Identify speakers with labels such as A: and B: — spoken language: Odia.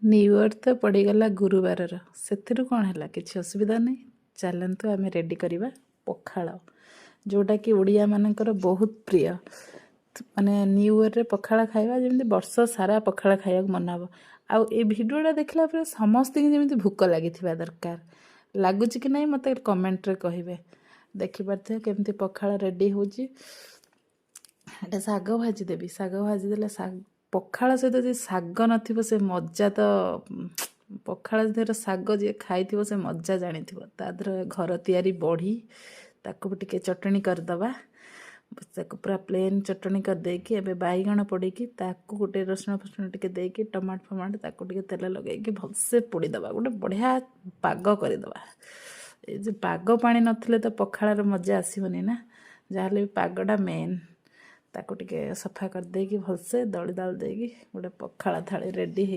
A: ନ୍ୟୁ ଇୟର୍ ତ ପଡ଼ିଗଲା ଗୁରୁବାରର, ସେଥିରୁ କ'ଣ ହେଲା? କିଛି ଅସୁବିଧା ନାହିଁ। ଚାଲନ୍ତୁ, ଆମେ ରେଡ଼ି କରିବା ପଖାଳ, ଯେଉଁଟାକି ଓଡ଼ିଆମାନଙ୍କର ବହୁତ ପ୍ରିୟ। ମାନେ ନ୍ୟୁ ଇୟର୍ରେ ପଖାଳ ଖାଇବା, ଯେମିତି ବର୍ଷ ସାରା ପଖାଳ ଖାଇବାକୁ ମନ ହେବ। ଆଉ ଏ ଭିଡ଼ିଓଟା ଦେଖିଲା ପରେ ସମସ୍ତଙ୍କୁ ଯେମିତି ଭୋକ ଲାଗିଥିବା ଦରକାର। ଲାଗୁଛି କି ନାହିଁ, ମୋତେ କମେଣ୍ଟରେ କହିବେ। ଦେଖିପାରୁଥିବେ କେମିତି ପଖାଳ ରେଡ଼ି ହେଉଛି। ଏଇଟା ଶାଗ ଭାଜିଦେବି। ଶାଗ ଭାଜିଦେଲେ, ପଖାଳ ସହିତ ଯଦି ଶାଗ ନଥିବ, ସେ ମଜା ତ, ପଖାଳ ଦେହରେ ଶାଗ ଯିଏ ଖାଇଥିବ, ସେ ମଜା ଜାଣିଥିବ। ତା ଦେହରେ ଘର ତିଆରି ବଢ଼ି, ତାକୁ ବି ଟିକେ ଚଟଣି କରିଦେବା। ତାକୁ ପୁରା ପ୍ଲେନ୍ ଚଟଣି କରିଦେଇକି, ଏବେ ବାଇଗଣ ପୋଡ଼ିକି, ତାକୁ ଗୋଟେ ରସୁଣ ଫସୁଣ ଟିକେ ଦେଇକି, ଟମାଟୋ ଫମାଟୋ, ତାକୁ ଟିକେ ତେଲ ଲଗେଇକି ଭଲସେ ପୋଡ଼ିଦେବା। ଗୋଟେ ବଢ଼ିଆ ପାଗ କରିଦେବା। ଏ ଯେଉଁ ପାଗ ପାଣି ନଥିଲେ ତ ପଖାଳର ମଜା ଆସିବନି ନା। ଯାହାହେଲେ ବି ପାଗଟା ମେନ୍। ତାକୁ ଟିକେ ସଫା କରିଦେଇକି, ଭଲସେ ଦଳି ଦାଳି ଦେଇକି ଗୋଟେ ପଖାଳ ଥାଳି ରେଡ଼ି ହେଇ